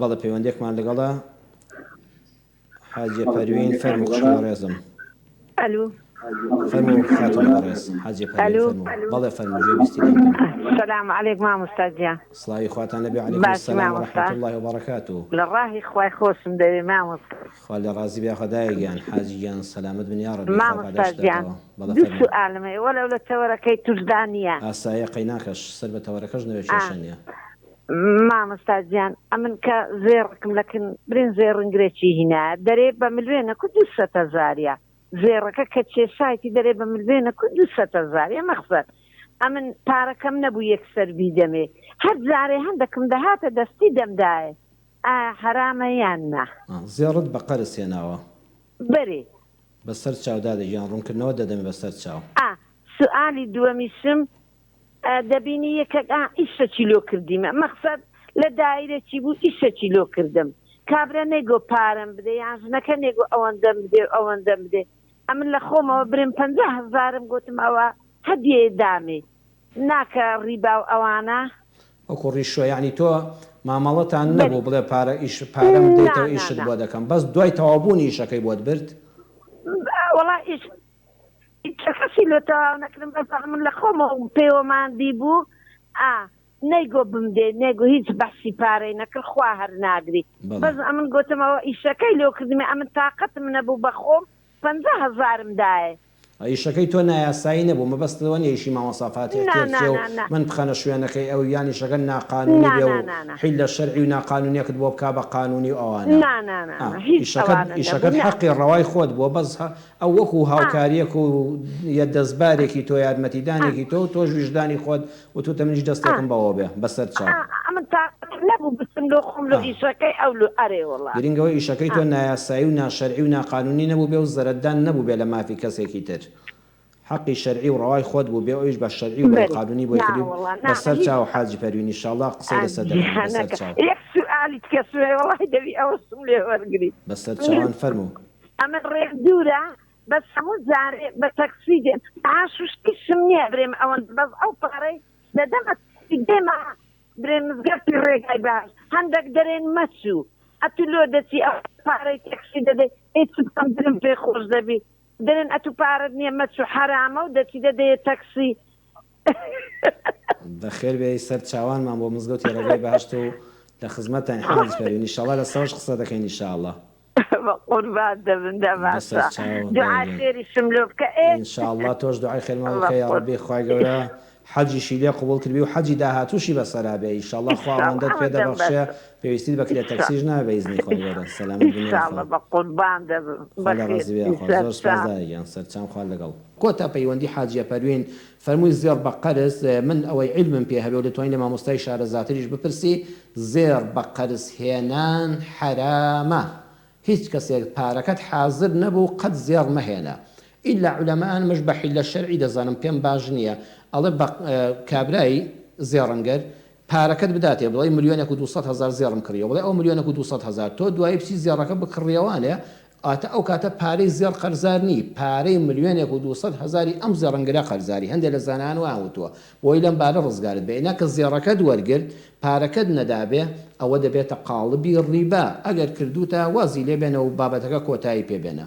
بەڵێ پەیوەندیەکمان لەگەڵە حاجیە پەروین فەرموو خوشکی بەڕێزم. ئەلو. فەرموو خاتوونی بەڕێز حاجیە پەروین ئەلو. فەرموو بەڵێ فەرموو گوێ بیستی دەنگتم. سلام علیک مامۆستا گیان. سڵاوی خواتان لەبێ وعلیکم باشی السلام مامۆستا. ورحمة اللە وبرکاته. لە ڕاهی خوای خۆشم دەوێ مامۆستا. خوا لێ ڕازی بێ یاخوا دایە گیان حاجی گیان سەلامەت بن یاڕەبی خوا مامۆستا پاداشت گیان داتەوە بەڵێ دوو فەرموو. سوئالم هەیە وەلەو لە تەوەرەکەی توشدا نیە. ئاساییە قەیناکەش سەر بە تەوەرەکەش نەبێ ئا کێشە نیە. مامۆستا گیان ئەمن کە زێڕەکم لە کن برێن زێڕنگرێکی هینایە دەرێ بە ملوێنەک و دووسەت هەزاریە زێڕەکە کە کێشایتی دەرێ بە ملوێنەک و دووسەت هەزاریە مەخسەر ئەمن پارەکەم نەبوو یەکسەر بیدەمێ هەر جارێ هەندەکم دەهاتە دەستی دەمدایێ ئایا حەرامە یان نا؟ زێڕت بە قەرز هێناوە؟ بەرێ. بەسەر چاو دادە گیان ڕوونکردنەوەت دەدەمێ بەسەر چاو. ئا سوئالی دووەمیشم دەبینی یەکەک ئا ئیشەکی لۆ کردیمە مەخسەد لە دایرەکی بوو ئیشەکی لۆ کردم کابرا نەیگۆ پارەم بدێ یان ژنەکە نەیگۆ ئەوەندەم بدێ و ئەوەندەم بدێ ئەمن لە خۆمەوە برێم 50 هەزارم گۆتم ئەوە هەدیەیە دامێ ناکە ڕیبا و ئەوانە. وەکو ڕیشوە یەعنی تۆ مامەڵەتان بەری نەبوو بڵێ پارە ئیش پارەم نا بدەیتەوە نا ئیشت نا بۆ دەکەم بەس دوای تەواو بوونی ئیشەکەی بۆت برد؟ وەڵا ئیش کەسی لۆ تەواو نەکردم بەس ئەمن لە خۆمەوە پێوە ماندی بوو ئا نەیگۆ بمدێ نەیگۆ هیچ بەحسی پارەی نەکرد خوا هەر ناگری بەڵێ. بەس ئەمن گۆتم ئەوە ئیشەکەی لۆ کردمێ ئەمن تاقەتم نەبوو بەخۆم 50 هەزارم دایێ. ئیشەکەی تۆ نایاسایی نەبوو مەبەستت ئەوە نیە ئیشی مامۆستا فاتیح نا تێک نا چێ و نا نا. من بخەنە شوێنەکەی ئەو یان ئیشەکە ناقانونی نا بێ نا و نا نا. حیلە شەرعی و ناقانونیەکت بۆ بکا بە قانونی و ئەوانە نا نا نا ئا نا هیچ ئیشەکەت ئەوانە ئیشەکەت نەبوو نا. حەقی ڕەوای خۆت بووە بەس ئەو وەکو ئا. هاوکاریەک و یە دەستبارێکی تۆ ئا. یارمەتیدانێکی تۆ و تۆش ویژدانی خۆت وتوتە منیش ئا. دەستێکم بەوە بێ بەسەر چاو. ئا ئەمن تاقەتم نەبوو بچم لۆ خۆم لۆ ئا. ئیشەکەی ئەو لۆ ئەرێ وەڵا. گرنگ ئەوەی ئیشەکەی ئا. تۆ نایاسایی و ناشەرعی و ناقانونی نەبووبێ و زەرەدان نەبووبێ لە مافی کەسێکی تر. حەقی شەرعی و ڕەوای خۆت بووبێ و ئەویش بە شەرعی و بە بەری. قانونی بۆی نا کردی وەڵا نا بە سەر هیچ چاو حاجی پەروین ئیشاڵڵا قسەی لەسەر دەکەین بە سەر گیانەکە چاو. یەک سوئالی تکە سوێ وەڵای دەبی ئەوەشم لێ وەرگری. بە سەر چاوان فەرموو. ئەمن ڕێم دوورە بەس هەموو جارێ بە تەکسی دێم ئا شوشتیشم نیە برێم ئەوەندە بەس ئەو پارەی دەدەمە تەکسی دێمە برێم مزگەفتی ڕێگای باش هەندەک دەرێن مەچوو ئەتوو لۆ دەچی ئەوەندە پارەی تەکسی دەدەی ئەی چ بکەم دلم پێ خۆش دەبی دەرێن ئەتوو پارەت نیە مەچوو حەرامە و دەچی دەدەیە تەکسی. بەخێر بێی سەر چاوانمان بۆ مزگەوتی ڕێگای بەهەشت و لە خزمەتتاین حاجی پەروین ئیشاڵا لەسەرەوەش قسە دەکەین ئیشاڵا. بەقوربان دەبم دە بەسەر باشە چاو دوعای دایە گیان. خێریشم لۆ بکە ئێ. ان شاء اللە تۆش دوعای خێرمان بۆ بە بکە قور. یاڕەبی خوای گەورە حەجیشی لێ قبوڵ کردبی و حەجی داهاتووشی بەسەرا بێ ان شاء اللە خوا ان شاء اللە ئەوەندەت پێ ئەوەندەم دەبەخشێ بەسە پێویستیت بە کرێ ان شاء تەکسیش نابێ بە ئیزنی خوای گەورە سەلامەت بن ان شاء یاخوا اللە بەقوربان دەبم خوا لێ بەخێر ڕازی بێ بی یاخوا سەر زۆر سوپاس چاو. دایە گیان سەرچاوم خوا لەگەڵ. کۆتا پەیوەندی حاجیە پەروین فەرمووی زێڕ بە قەرز من ئەوەی عیلمم پێ هەبێ و دەتوانی لە مامۆستای شارەزاتریش بپرسی زێڕ بە قەرز هێنان حەرامە هیچ کەسێک پارەکەت حازر نەبوو قەت زێڕ مەهێنە ئیلا عولەمائان مش بە حیلە شەرعی دەزانم پێم باش نیە ئەڵێ بە کابرای زێڕنگەر پارەکەت بداتێ بڵێی ملیۆنێک و دووسەد هەزار زێڕم کڕیوە بڵێ ئەو ملیۆنێک و دووسەد هەزار تۆ دوایی بچی زێڕەکە بکڕیەوانێ ئاتە ئەو کاتە پارەی زێڕ قەرزار نی پارەی ملیۆنێک و دووسەد هەزاری ئەم زێڕنگرە قەرزاری هەندێ لە زانایان وایان وتووە بۆی لەم بارە ڕزگارت بێ ئینا کە زێڕەکەت وەرگرت پارەکەت نەدابێ ئەوە دەبێتە قاڵبی ڕیبا ئەگەر کردوتە وازی لێ بێنە و بابەتەکە کۆتایی پێ بێنە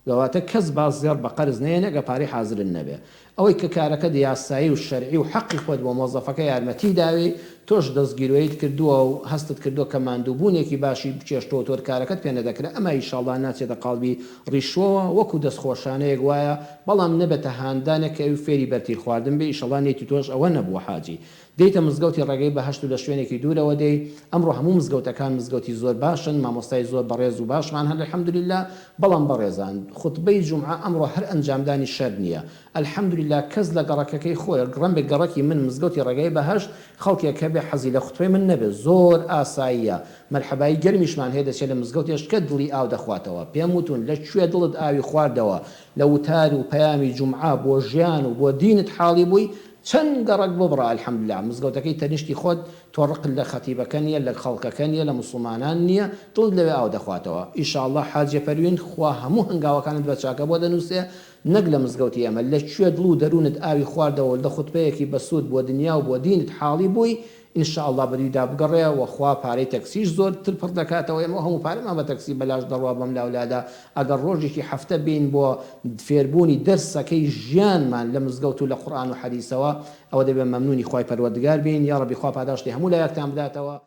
کەواتە کەس با زێڕ بە قەرز نەیەنێ گەر پارەی حازرت نەبێ. ئەوەی کە کارەکەت یاسایی و شەرعی و حەقی خۆت بۆ مۆزەفەکە یارمەتی داوی، تۆش دەستگیرۆییت کردووە و هەستت کردووە کە ماندووبوونێکی باشی بچێشتووە و تۆر کارەکەت پێ نەدەکرا، ئەمە ئیشاڵڵا ناچێتە قاڵبی ڕیشوەوە، وەکو دەستخۆشانەیەک وایە، بەڵام نەبێتە هاندانێک کە ئەوی فێری بەرتیل خواردن بێ، ئیشەڵا نێتی تۆش ئەوە نەبووە حاجی. دێیتە مزگەوتی ڕێگەی بەهەشت و لە شوێنێکی دوورەوە دێی، ئەمڕۆ هەموو مزگەوتەکان مزگەوتی زۆر باشن، مامۆستای زۆر بەڕێز و باشمان هەن الحمدللە، بەڵام بەڕێزان خوتبەی جومعە ئەمڕۆ هەر ئەنجامدانی شەرت نییە، الحمدللە کەس لە گەڕەکەکەی خۆی، ڕەنبێ گەڕەکی من مزگەوتی ڕێگای بەهەشت خەڵکێک هەبێ حەزی لە خوتبەی من نەبێ زۆر ئاساییە، مەرحەبایی گەرمیشمان هەیە دەچێ لە مزگەوتێش کە دڵی ئاو دەخواتەوە، پێم وتون لە کوێ دڵت ئاوی خواردەوە لە وتار و پەیامی جومعە بۆ ژیان و بۆ دینت حاڵی بووی چەند گەڕەک ببڕە الحمدللە مزگەوتەکەی تەنیشتی خۆت تۆ ڕقت لە خەتیبەکە نیە لە خەڵکەکە نیە لە موسڵمانان نیە دڵت لەوێ ئاو دەخواتەوە ئیشاڵڵا حاجیە پەروین خوا هەموو هەنگاوەکانت بە چاکە بۆ دەنوسێ نەک لە مزگەوتی ئێمە لە کوێ دڵ و دەرونت ئاوی خواردەوە لە خوتبەیەکی بەسود بۆ دنیا و بۆ دینت حاڵی بووی. ان شاء اللە بەدویدا بگەڕێ وە خوا پارەی تەکسیش زۆر تر پڕ دەکاتەوە ئێمە هەموو پارەمان بە تەکسی بەلاش دەڕوا بەم لاولادا ئەگەر ڕۆژێکی هەفتە بێین بۆ فێربوونی دەرسەکەی ژیانمان لە مزگەوت و لە قورئان و حەدیسەوە ئەوە دەبێ مەمنونی خوای پەروەردگار بین یاڕەبی خوا پاداشتی هەموو لایەکتان بداتەوە.